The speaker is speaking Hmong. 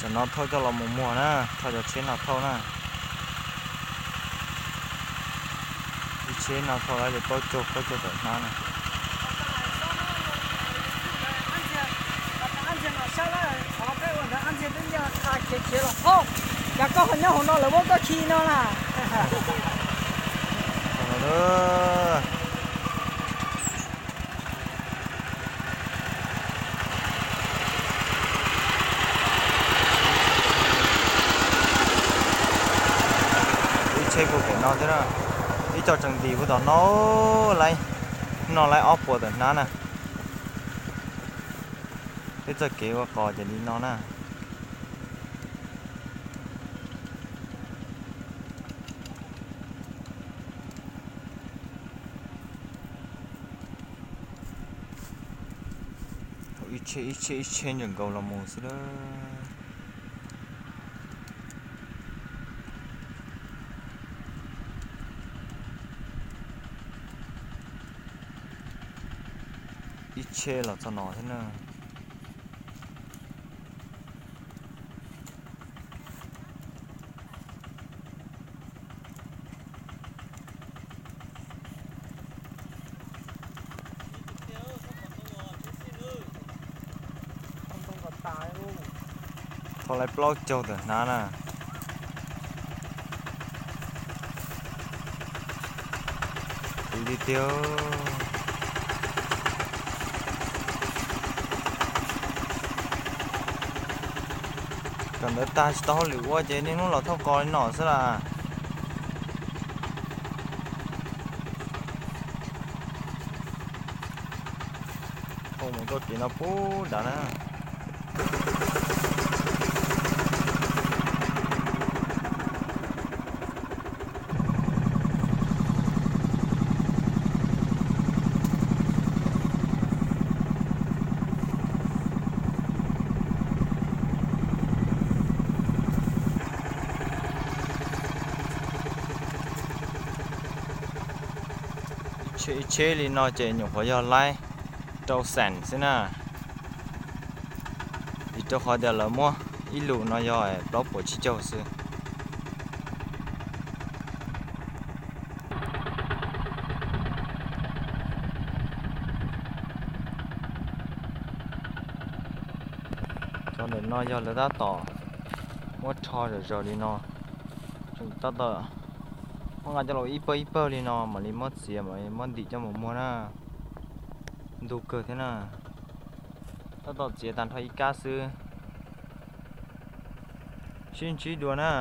Tam no thauj coj los mus muag na, thauj cov tsheb no thauj na. Ib tsheb no thauj lawm plaub caug plaub caug tawm hnab na. Cas koj ho nyob hauv no lawv muab koj khi no na. Ib tsheb puag pem no thiab na, ib co tseem ntim puag tom no, laib, no laib ob puas tawm hnab na. Peb txoj kev ua qos ces li no na. Ib tsheb ib tsheb ib tsheb ntawm nkaus los mus xwb a. Ib tsheb los txog no thiab na. Thauj laib plaub caug tawm hnab na. Tiv li tiag. Kawm ntawv tag tsis tau hauj lwm ua ces niaj hnub los thauj qos li no xwb las. Thauj mus txoj kev no pub dav na. Ib tsheb li no ces nyuam qhuav yog laib rau xees xwb na. Vim rau qhov tias lawv muab ib lus no yog plaub puas tsib caug xwb. Cov ntawm no yog lawv tab tom muab rho zom zaws li no. Tseem tab tom muab nqa coj los ib pawg ib pawg li no mam li muab txiav mam li muab ntim coj mus muag na. Ntug kawg thiab na. Tab tom txiav tag nrho ib kab xwb. Sib ntsib dua na.